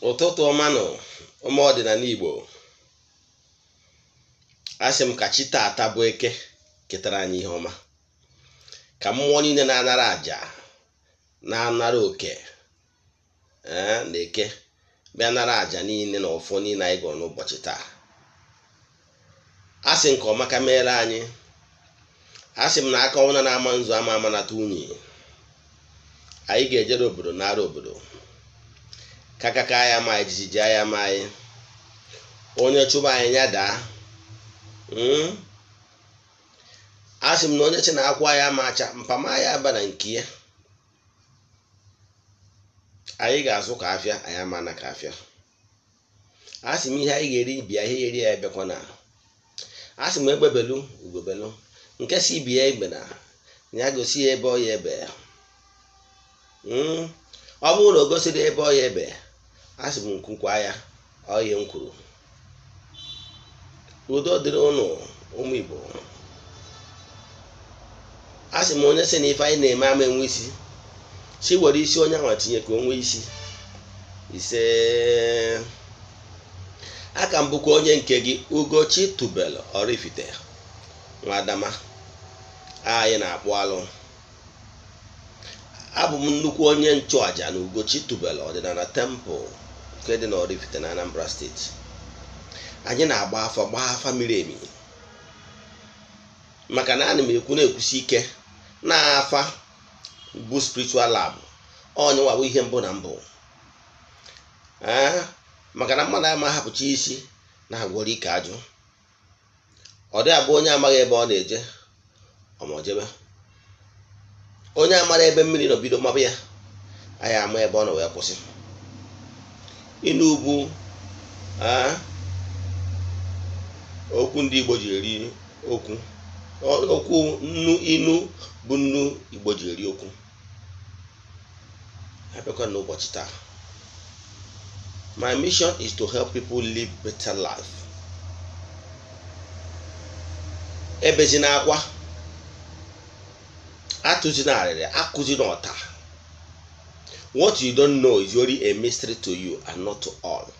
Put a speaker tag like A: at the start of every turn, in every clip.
A: Ụtụtụ ọma nụ ụmụ ọdịnala Igbo. Asị m ka chi taata bụ eke ketara anyị ihe ọma, ka mmụọ niile na-anara àjà na-anara oke na eke bịa nara àjà niile na ọfọ niile anyị gụrụ n'ụbọchị taa. Asị nke ọma ka meere anyị. Asị m na aka ọnwụna na-ama nzu ama ama nata unyi. Anyị ga-ejere obodo nara obodo, kakaka ya ma anyị, jijiji ya ma anyị, onye chụba anyị ya daa. Asị m na onye chi na-akwa ya ma acha mpama ya aba na nke ya. Anyị ga-azụ ka afịa, anyị ama na ka afịa. Asị m ihe anyị ga-eri bịa, ihe eri ya ebekwa na. Asị m egbebelu ugobelu nke si bịa egbe na ya gosi ya ebe ọ ya ebe. Ọ bụrụ na o gosiri ebe ọ ya ebe, asị m nkwukwa ya ọ ihe m kwuru. Udo dịrị ụnụ ụmụ Igbo. Asị m onye sị na ife anyị na-eme ama enwe isi, si were isi onye ahụ tinye ka o nwee isi. Ise aka m bụkwa onye nke gị, Ugochi Tubelu Oraifite Nwadama. Anyị na-akpụ alụ. Abụ m nnukwu onye nchụaja na Ugochi Tubelu ọdịnala temple nke dị na Oraifite na Anambra steeti. Anyị na-agba afa, gbaa afa miri emi, maka na ana m ekwu na-ekwusi ike na afa bụ spiritual lab. Onye nwa bụ ihe mbụ na mbụ, maka na mmadụ ama hapụcha isi na-agwọrọ ike ajụ. Ọ dị abụ onye amaghị ebe ọ na-eje ọmọjebe, onye amara ebe mmiri nọ bido mabụ ya, anyị ama ebe ọ nọ wee kwụsị. Inu bụ okwu ndị Igbo ji eri okwu. Okwu nnu inu bụ nnu Igbo ji eri okwu. Abịakwa n'ụbọchị taa, my mission is to help people live better life. Ebezina akwa, atụzina arịrị, akụzina ọta. What you don't know is only a mystery to you and not to all.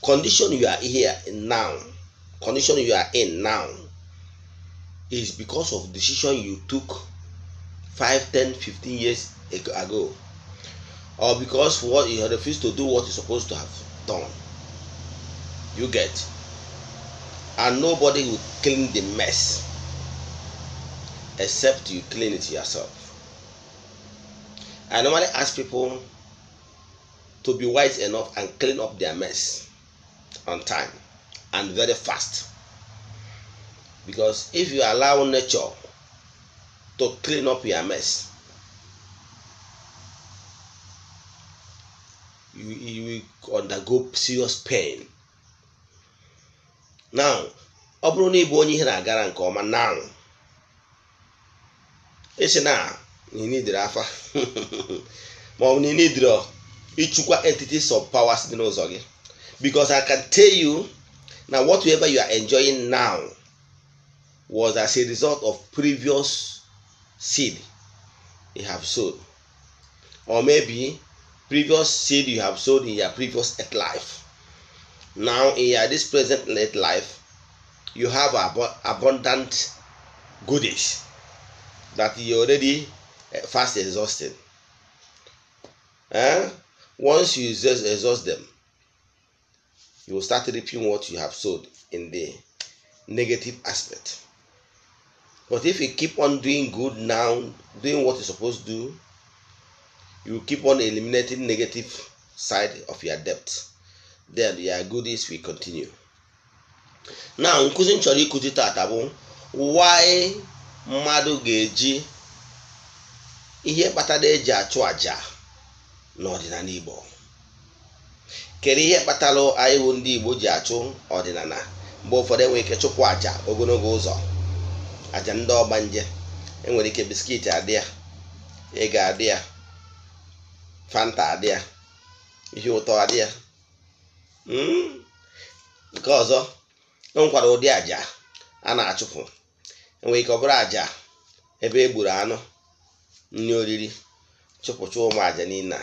A: Condition you are here now, condition you are in now is because of decision you took 5, 10, 15 years ago, or because what you refused to do what you're supposed to have done. You get? And nobody will clean the mess except you clean it yourself. I normally ask people to be wise enough and clean up their mess on time and very fast, because if you allow nature to clean up your mess, you will undergo serious pain. Now, ọ bụrụ na ị bụ onye ihe na-agara nke ọma now, isi na ị afa ma ọ bụ na ị nidiri ịchụkwa entities of powers dị n'ụzọ gị, because I can tell you now, whatever you are enjoying now was as a result of previous seed you have sowed, or maybe previous seed you have sowed in your previous earth life. Now in your this present earth life, you have abundant goodies that you already fast exhausted. Once you exhaust them, you will start reaping what you have sowed in the negative aspect. But if you keep on doing good now, doing what you're supposed to do, you will keep on eliminating negative side of your debt. Then your goodies will continue. Now, nkuzi m chọrọ ịkụzi tata bụ why mmadụ ga-eji ihe kpatara eji achụ àjà n'ọdịnala Igbo. Kedu ihe kpatara anyị bụ ndị Igbo ji achụ ọdịnala? Mgbe ụfọdụ enwere ike chụpụ àjà ogologo ụzọ, àjà ndị ọgbanje, enwere ike biskit adị ya, ego adị ya, fanta adị ya, ihe ụtọ adị ya. Nke ọzọ, enwekwara ụdị àjà a na-achụpụ. Enwere ike ọ bụrụ àjà ebe e gburu anụ nri oriri, chụpụcha ụmụ àjà niile.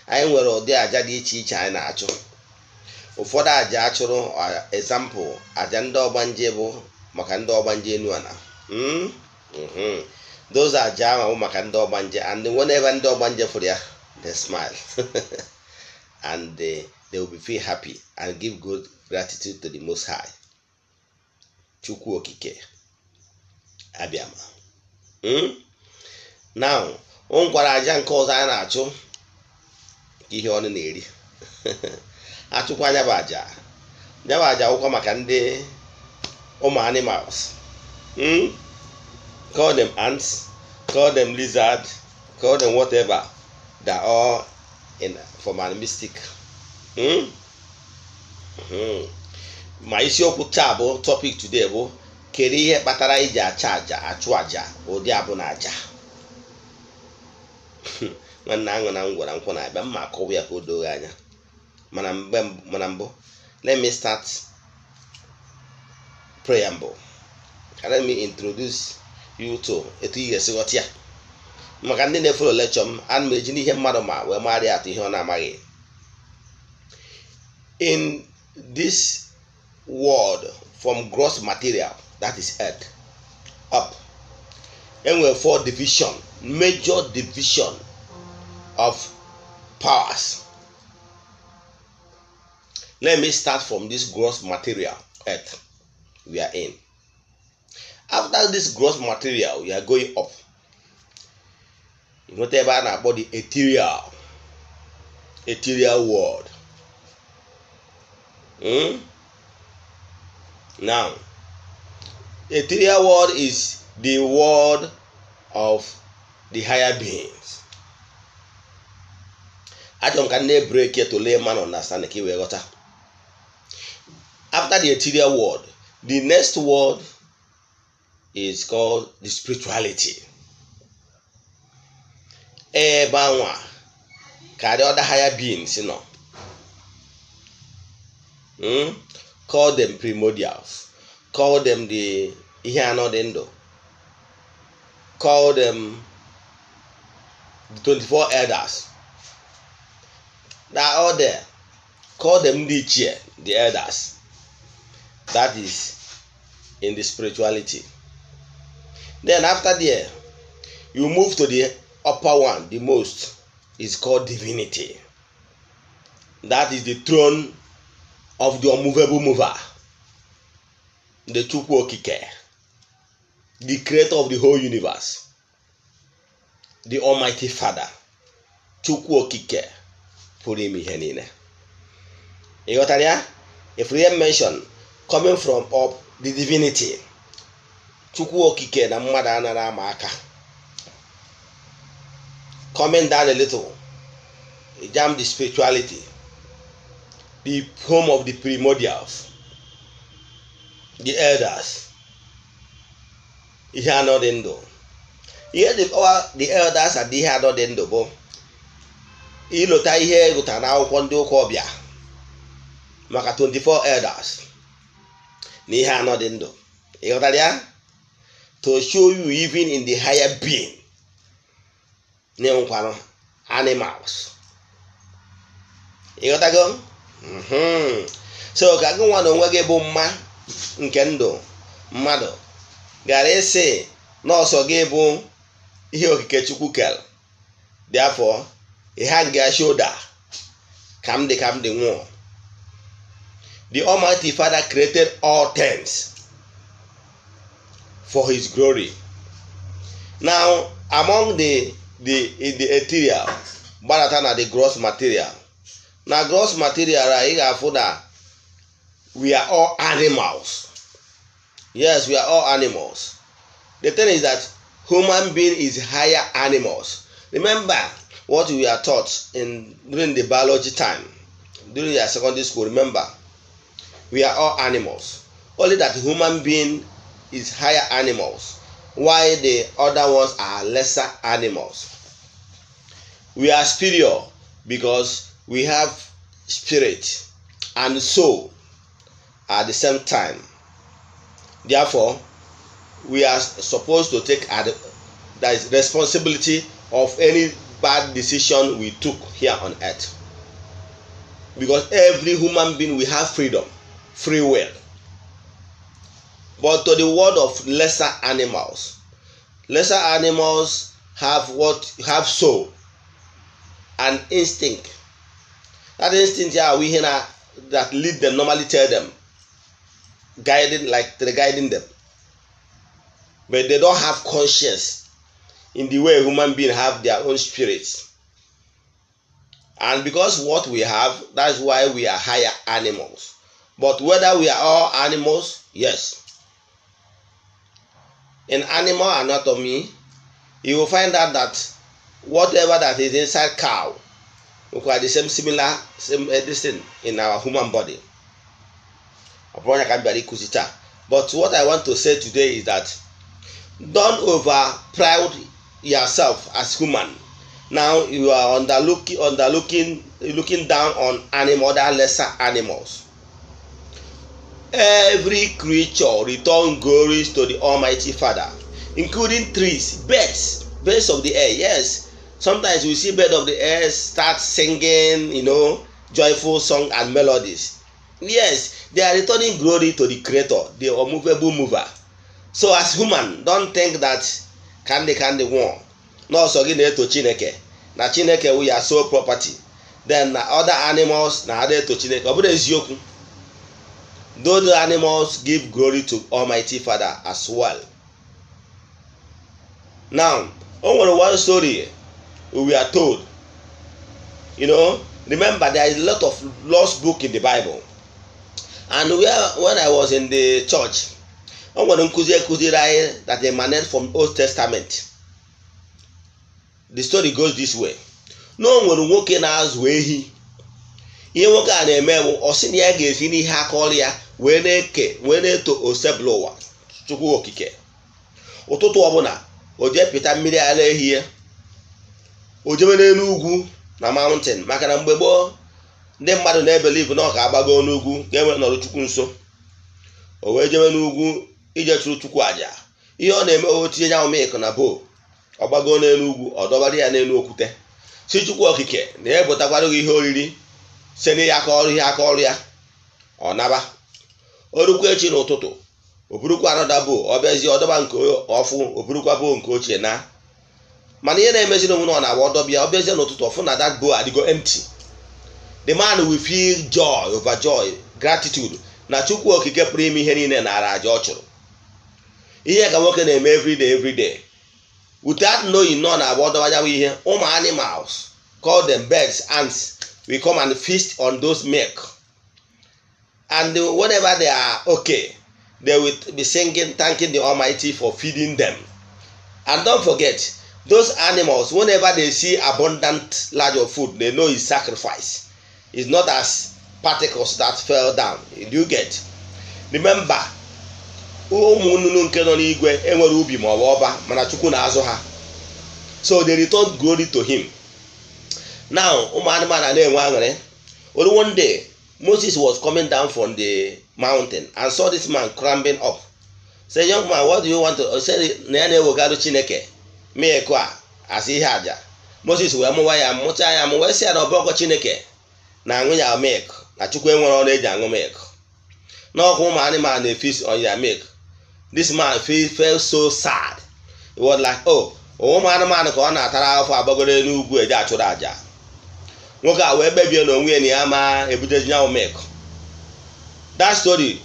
A: Anyị nwere ụdị aja dị iche iche anyị na-achụ. Ụfọdụ aja achụrụ, example, aja ndị ọgbanje bụ maka ndị ọgbanje enu ana. Those aja ahụ bụ maka ndị ọgbanje, and whenever ndị ọgbanje fụrụ ya, they smile and they will be feel happy and give good gratitude to the Most High, Chukwu Okike Abịama. Now, o nwekwara aja nke ọzọ anyị na-achụ nke ihe ọnụ na-eri. Achụkwa anya bụ aja, ya bụ aja wụkwa maka ndị ụmụ animals. Call them ants, call them lizard, call them whatever, they are all in from animistic. Ma isiokwu taa bụ, topic today bụ, kedu ihe kpatara iji acha aja, achụ aja ụdị abụ na aja? Nwanne, aṅụ na ngwara nkwụ na-abịa mma akọwa ya ka o doo anya. Mana mgbe mana mbụ, let me start preamble. Let me introduce you to etu ị ga-esi ghọta ya. Maka ndị na-efollow lecture m, ana m eji n'ihe mmadụ ma wee marị atụ ihe ọ na-amaghị. In this world, from gross material, that is earth, up, enwere four division, major division of powers. Let me start from this gross material, earth we are in. After this gross material, we are going up, nweta ebe a na-akpọ the ethereal world. Now, ethereal world is the world of the higher beings. Achọrọ m ka m na-ebreak to layman understand ka ị wee ghọta. After the ethereal world, the next world is called the spirituality. Ebe anwa ka the other higher beings nọ. Call them primordials, call them the ihe anọ dị ndụ, call them the 24 elders. They are all there. Call them ndị ichie, the elders. That is in the spirituality. Then after there, you move to the upper one, the most is called divinity. That is the throne of the unmovable mover, the Chukwu Okike, the creator of the whole universe, the Almighty Father, Chukwu Okike pụrụ ime ihe niile. Ị ghọtara ya? If we mention coming from up, the divinity, Chukwu Okike na mmadụ anara ama aka. Coming down a little, jam the spirituality, the home of the primordials, the elders, ihe anọ dị ndụ. Ihe the elders and ihe anọ dị ndụ bụ ịlụta ihe gụtara n'akwụkwọ ndị ụka ọbịa maka 24 elders na ihe anọ dị ndụ. Ịghọtara ya? To show you, even in the higher being, na-enwekwarụ animals. Ịghọtago? So ka gị nwa na onwe gị bụ mma nke ndụ mmadụ gara ịsị nọọsọ gị bụ ihe okike Chukwu kere, therefore hang your shoulder, ka m dị, ka m dị nwụọ. The Almighty Father created all things for his glory. Now, among the in the ethereal, gbadata na the gross material. Na gross material a, ị ga-afụ na we are all animals. Yes, we are all animals. The thing is that human being is higher animals. Remember what we are taught in during the biology time, during your secondary school. Remember, we are all animals. Only that human being is higher animals, while the other ones are lesser animals. We are superior because we have spirit and soul at the same time. Therefore, we are supposed to take that is responsibility of any bad decision we took here on earth. Because every human being, we have freedom, free will. But to the world of lesser animals have what have soul and instinct. That instinct, yeah, we hear that lead them, normally tell them, guiding, like they're guiding them. But they don't have conscience in the way human beings have their own spirits. And because what we have, that's why we are higher animals. But whether we are all animals, yes. In animal anatomy, you will find out that whatever that is inside cow require the same similar same this thing in our human body. But what I want to say today is that don't over proud yourself as human. Now you are looking down on animal, other lesser animals. Every creature return glories to the Almighty Father, including trees, birds of the air. Yes, sometimes we see birds of the air start singing, you know, joyful song and melodies. Yes, they are returning glory to the Creator, the unmovable mover. So as human, don't think that candy won. No, so gị na-eto Chineke. Na Chineke we are sole property. Then other animals na ada eto Chineke. Ọ bụrụ eziokwu. Though the animals give glory to Almighty Father as well. Now, only one story we are told. You know, remember there is a lot of lost book in the Bible. And when I was in the church, o nwere nkụzi ekụziri anyị that emanate from Old Testament. The story goes this way. Na o nwere nwoke na-azụ ehi. Ihe nwoke a na-eme bụ ọ sị na ya ga-esi n'ihe aka ọrụ ya wee na-eke wee na-eto osebụla ụwa Chukwu okike. Ụtụtụ ọbụla o jee pịta mmiri ara ehi ya, o jebe n'elu ugwu na mountain, maka na mgbe gboo ndị mmadụ na-ebelive na ọ ka agbago n'ugwu ka e wee nọrọ Chukwu nso. O wee jebe n'ugwu ije chụrụ Chukwu aja. Ihe ọ na-eme, o tinye ya milk na bowl, ọ gbago n'elu ugwu, ọ dọbara ya n'elu okwute, si Chukwu okike na ya ebutakwara gị ihe oriri site n'ihe aka ọrụ ihe aka ọrụ ya. Ọ naba. O rukwa echi n'ụtụtụ, o burukwa anọda bowl, ọ bịazie ọdọba nke ọfụ, o burukwa bowl nke ochie na. Mana ihe na-emezi n'onwe na ọ na-agba ọdọbịa, ọ bịazie n'ụtụtụ ọfụ na that bowl adịgo empty. The man will feel joy over joy, gratitude na Chukwu okike pụrụ ime ihe niile nara aja ọ chụrụ. Ihe ka nwoke na-eme everyday everyday without knowing nọ na-agba ọdọba ya ihe. Ụmụ animals, call them birds, ants, will come and feast on those milk. And whenever they are okay, they will be singing, thanking the Almighty for feeding them. And don't forget, those animals, whenever they see abundant large of food, they know it's sacrifice. It's not as particles that fell down. Do you get? Remember, ụmụ nnụnụ nke nọ n'igwe enwere ubi ma ọ bụ ọba, mana Chukwu na-azụ ha. So they return glory to him. Now, ụmụ anụmanụ na-enwe aṅụrị. Only one day, Moses was coming down from the mountain and saw this man climbing up. Say, young man, what do you want to say? Na ya na-ewegarụ Chineke milk a asị ihe aja. Moses wee mụwa ya mụcha ya mụ wee sị ya na ọbọgọ Chineke na-aṅụ ya milk, na Chukwu enwere ọrụ eji aṅụ milk. N'ọkwa ụmụ anụmanụ na-efeast on ya milk. This man felt so sad. He was like, oh, ụmụ anụmanụ ka ọ na-atara afọ agbagoro elu ugwu eji achụrụ aja. Nwoke a wee kpebie na onwe ya na ya ma ebutezi ya milk. That story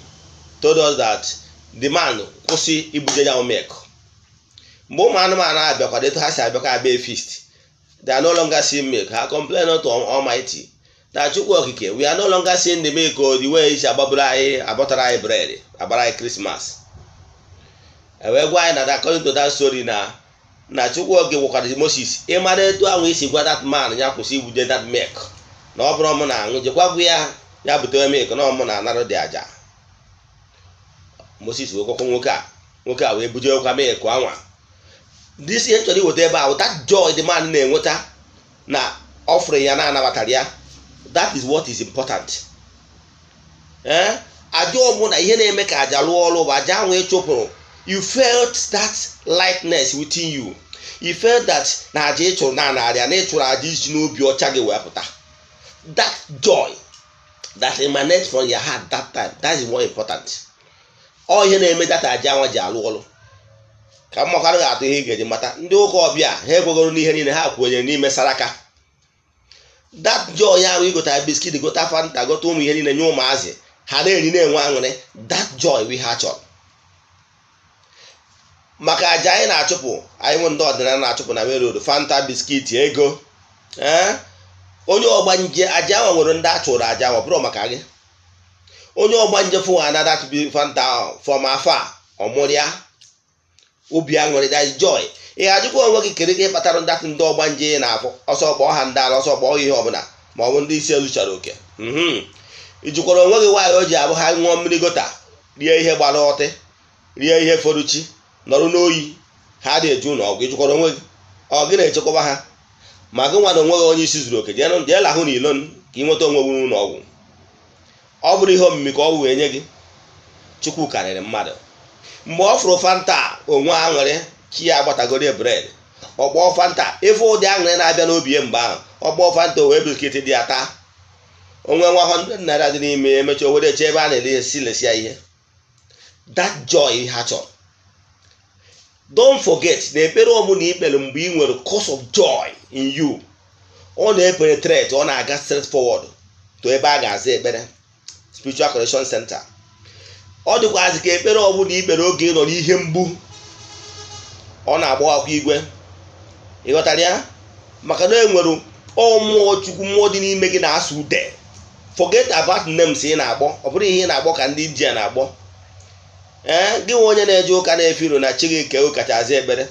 A: told us that the man kwụsị ibute ya milk. Mgbe ụmụ anụmanụ abịakwado etu ha si abịakwa abịa feast, they are no longer seeing milk. Ha complain to Almighty na Chukwu okike, we are no longer seeing the milk or the way isi agbaburu anyị, abọtara anyị bread, agbara anyị Christmas. E wee gwa anyị na according to that story na Chukwu okike gwakwara Moses, ịmara etu ahụ isi gwa that man ya kwụsị ibute that milk, na ọ bụrụ mụ na aṅụ, jekwa gwa ya ya butere milk na ọ mụ na anarụ dị aja. Moses wee gwakwa nwoke a wee bujekwa milk anwa. This ihe chọrọ iweta ebe ahụ, that joy the man na-enweta na offering ya na-anabatara ya, that is what is important. Aja ọbụla ihe na-eme ka aja rụọ ọrụ bụ aja ahụ ị chụpụrụ. You felt that lightness within you. You felt that na aja ị chụrụ na narị na ị chụrụ aja isi n'obi ọcha gị wee pụta. That joy that emanates from your heart that time, that is more important. Ọ ihe na-eme data aja nwa ji alụ ọlụ. Ka mmakwara ga-atụ ihe ị ga-eji mata ndị ụka ọbịa ha ekwegoro n'ihe niile ha kwenyere n'ime saraka. That joy ahụ ịgota biscuit, gota Fanta, gota ụmụ ihe niile nye ụmụazị ha na-eri na-enwe aṅụrị. That joy we ha chọrọ. Maka aja anyị na-achụpụ, anyị nwe ndị ọdịnala na-achụpụ na main road, Fanta, biscuit, ego. Onye ọgbanje aja ahụ nwere ndị a chụrụ aja ahụ, ọ bụrụ maka gị. Onye ọgbanje fụ na that Fanta from afar, ọmụrịa obi aṅụrị, that joy. Ị ga-ajụkwa onwe gị kedu ihe kpatara ndatị ndị ọgbanje na-afụ ọsọ kpọọ ha ndị ala, ọsọ kpọọ ihe ọbụla ma ọ bụ ndị isi ezuchara oke. Ị jụkwara onwe gị nwaanyị o ji abụ ha ṅụọ mmiri gota, rie ihe gbara ọtị, rie ihe foruchi, nọrọ n'oyi, ha dị eju ụlọ ọgwụ. Ị jụkwara onwe gị ọ gị na-echekwaba ha? Ma gị nwa na onwe gị onye isi zuru oke, jee lahụ n'ilo ka ị nweta onwe gị n'ụlọ ọgwụ. Ọ bụrụ ihe omimi ka ọ wee nye gị. Chukwu karịrị mmadụ. Mgbe ọ fụrụ Fanta onwe aṅụrị, chi ya agbatagoro bred, ọ kpọọ Fanta, ife ụdị aṅụrị na-abịa n'obi ya mgbe ahụ, ọ kpọọ Fanta o wee biscuit dị ya taa. Onwe nwa 100 naira dị n'ime ya, emechaa o were eche ebe a na-ele ihe si lesia ihe. That joy ha chọrọ. Don't forget na ekpere ọbụla ikpere mgbe ị nwere cause of joy in you, ọ na-epenetrate, ọ na-aga straight forward to ebe a ga-aza ekpere, spiritual correction center. Ọ dịkwazị ka ekpere ọbụla ikpere oge ị nọ n'ihe mgbu, ọ na-agbawakwa igwe. Ị ghọtara ya? Maka na e nwere mmụọ Chukwu, mmụọ dị n'ime gị na-asụ ude. Forget about names ị na-akpọ, ọ bụrụ ihe ị na-akpọ ka ndị India na-akpọ. Gị nwe onye na-eje ụka na-efe iro na chi gị nke kacha aza ekpere.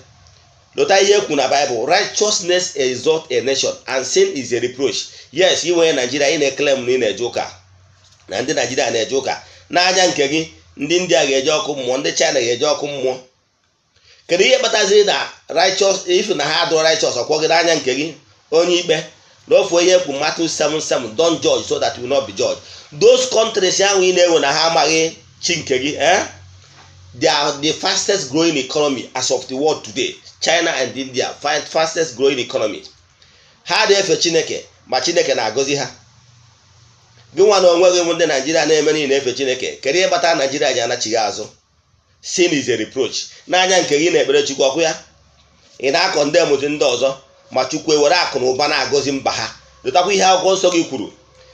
A: Lota ihe ekwu na Bible, righteousness exalt a nation and sin is a reproach. Yes, ị nwere Naijiria, ị na-eklem na ị na-eje ụka, na ndị Naijiria na-eje ụka. N'anya nke gị, ndị India ga-eje ọkụ mmụọ, ndị China ga-eje ọkụ mmụọ. Kedu ihe kpataziri na righteous, if na ha adụrụ righteous, ọkwọ gị n'anya nke gị onye ikpe? N'ofu ihe ekwu Matthew 7:7, don't judge so that you will not be judged. Those countries ahụ ị na-enwe na ha amaghị chi nke gị, they are the fastest growing economy as of the world today. China and India, fastest growing economy. Ha na-efe Chineke, ma Chineke na-agọzi ha. Gị nwa na onwe gị bụ ndị Naijiria na-eme niile na-efe Chineke, kedu ihe kpatara Naijiria ji anachighị azụ? Sin is a reproach. N'anya nke gị na-ekpere Chukwu, ọkụ ya ị na-akọ ndị emụzi ndị ọzọ, ma Chukwu ewere akụ na ụba na-agọzi mba ha. Lụtakwa ihe akwụkwọ nsọ gị kwuru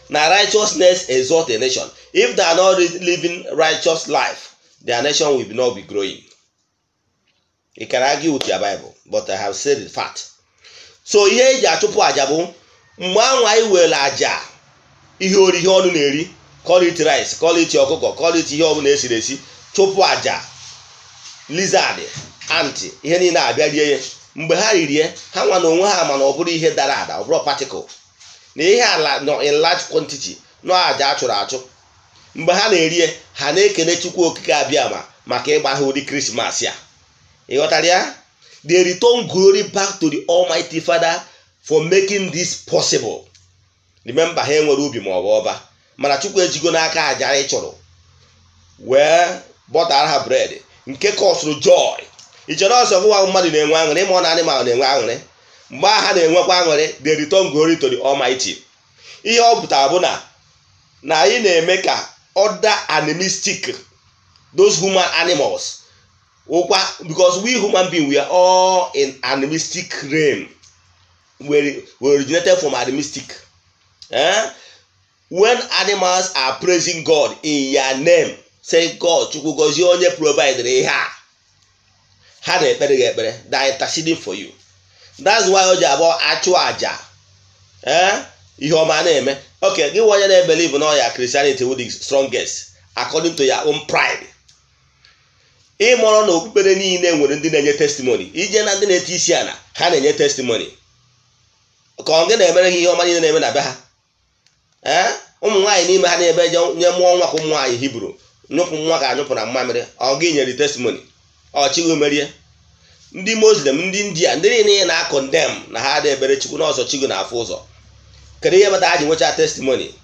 A: na righteousness exalt a nation. If they are not living righteous life, their nation will not be growing. You can argue with your Bible, but I have said the fact. So ihe eji achụpụ aja bụ mgbe ahụ anyị were aja ihe ori, ihe ọnụ na-eri, call it rice, call it ọkụkọ, call it ihe ọbụla esiri esi, chụpụ aja, lizard, ant, ihe niile abịa rie ya. Mgbe ha riri ya, ha nwa na onwe ha mana ọ bụrụ ihe dara ada, ọ bụrụ particle na ihe ala nọ in large quantity nọ aja achụrụ achụ. Mgbe ha na-eri ya, ha na-ekele Chukwu okike abịa ma maka ịgba ha ụdị Krismas ya. Ị ghọtara ya? They return glory back to the Almighty Father for making this possible. Remember, ha enwere ubi ma ọ bụ ọba, mana Chukwu ejigo n'aka aja anyị chụrụ wee bọtara ha bread nke kọsụrụ joy. Ị chere ọsọ gụwa mmadụ na-enwe aṅụrị, ma ọ na animal na-enwe aṅụrị? Mgbe ha na-enwekwa aṅụrị, they return glory to the Almighty. Ihe ọ pụtara bụ na anyị na-eme ka other animistic, those human animals ụkwa, because we human being, we are all in animistic realm. We originated from animistic. When animals are praising God in your name, say God, Chukwu gozie onye provided ihe a, ha na-ekpere gị ekpere, they are interceding for you. That's why o ji abụọ achụ aja, ihe ọma na-eme. Okay, gị onye na-ebelieve na ọya Christianity with the strongest according to your own pride, ịmụrụ na okpukpere niile nwere ndị na-enye testimony. Ije na ndị na-ete isi ala, ha na-enye testimony ka ọ gị na-emere ha ihe ọma niile na-eme na be ha. Ụmụ nwaanyị n'ime ha na-ebe nye mụọ nwa ka ụmụ nwaanyị Hibru nyụpụ nwa ka anyụpụ na mmamịrị, ọ gị nyere testimony, ọ chịghị merie. Ndị Muslim, ndị India, ndị niile na-akọndem na ha dị ebere Chukwu n'ọzọ Chukwu na-afụ ụzọ, kedu ihe kpatara ha ji nwechaa testimony?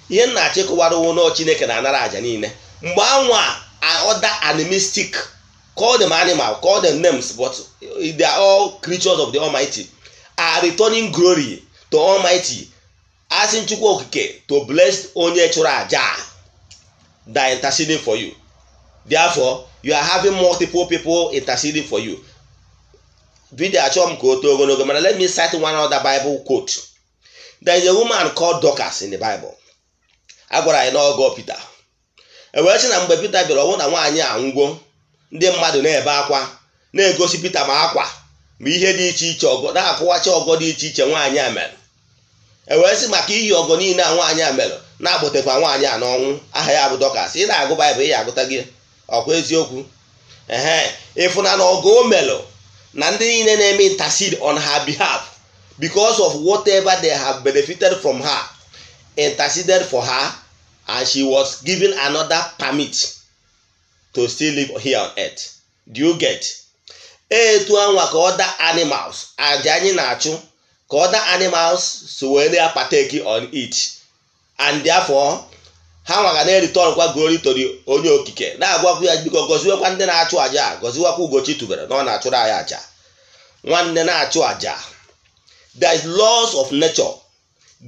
A: Ihe m na-achịkọwara ụnọ Chineke na-anara aja niile. Mgbe anwa other animistic Call them animal, call them names, but they are all creatures of the Almighty, are returning glory to Almighty, asking Chukwu Okike to bless onye chụrụ aja that are interceding for you. Therefore, you are having multiple people interceding for you. Video achọrọ m ka o too ogologo, mana let me cite one other Bible quote. There is a woman called Dorcas in the Bible. A gwara anyị n'ọgọ Peter. E wee sị na mgbe Peter bịara, ọnwụ na nwaanyị a ngwo, ndị mmadụ na-ebe akwa, na-egosi Peter ma akwa ma ihe dị iche iche, ọgọ na-akụwacha ọgọ dị iche iche nwaanyị a mere. E wee sị maka iyi ọgọ niile a nwaanyị a mere, na-agbotekwa nwaanyị a n'ọnwụ. Aha ya bụ Dorcas. Ị na-agụ Baịbụl, ị ya agụta gị ọkwa eziokwu. Ehe, ịfụna na ọgọ o melụ na ndị niile na-eme intercede on her behalf because of whatever they have benefited from her, interceded for her, and she was given another permit to still live here on earth. Do you get? Etu anwa ka other animals, aja anyị na-achụ, ka other animals so wee na-partake on it, and therefore ha nwa ga na-return kwa glory to the onye okike, na-agwakwa ya, biko gọziwekwa ndị na-achụ aja a, gọziwakwa Ugochi tubere na ọ na-achụrụ anyị aja. Nwanne, na-achụ aja. There is laws of nature.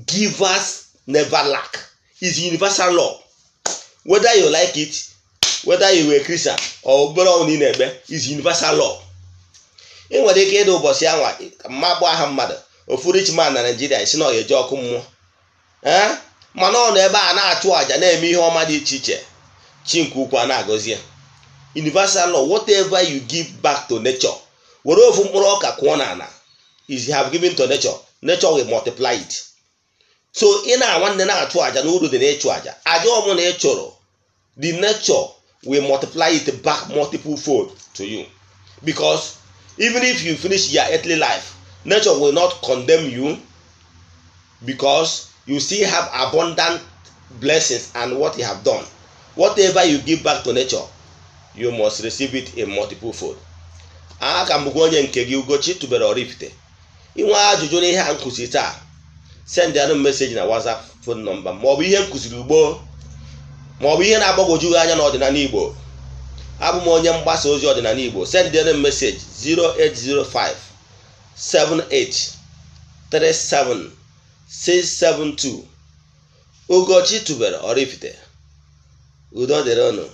A: Givers never lack. Is universal law, whether you like it, whether you were Christian or obere ọnwụ ị na-ekpe, is universal law. Ị nwere ike ịdị ụbọchị anwa mmakpụ aha mmadụ, ofu rich man na Nigeria, isi na ọ ga-eje ọkụ mmụọ, ee, mana ọ nọ ebe a na-achụ àjà, na-eme ihe ọma dị iche iche, chi nke ukwu a na-agọzi ya. Universal law: whatever you give back to nature, were ofu mkpụrụ ọka kụọ n'ala, is you have given to nature, nature will multiply it. So ị na nwanne na-achụ àjà na uru dị n'ịchụ àjà. Àjà ọbụla ị chụrụ, the nature will multiply it back multiple fold to you, because even if you finish your earthly life, nature will not condemn you, because you still have abundant blessings and what you have done. Whatever you give back to nature, you must receive it in multiple fold. Aka m bụkwa onye nke gị, Ugochi tubere Oraifite. Inwe ajụjụ n'ihe a nkụzi taa, send anụ message na WhatsApp phone number, maọbụ ihe nkụziri ugbo, maọbụ ihe na-agbagwoju gị anya n'ọdịnala Igbo. Abụ m onye mgbasa ozi ọdịnala Igbo. Send anụ message 0805 78 37 672. Ugochi tubere Oraifite. Udo dịrị unu.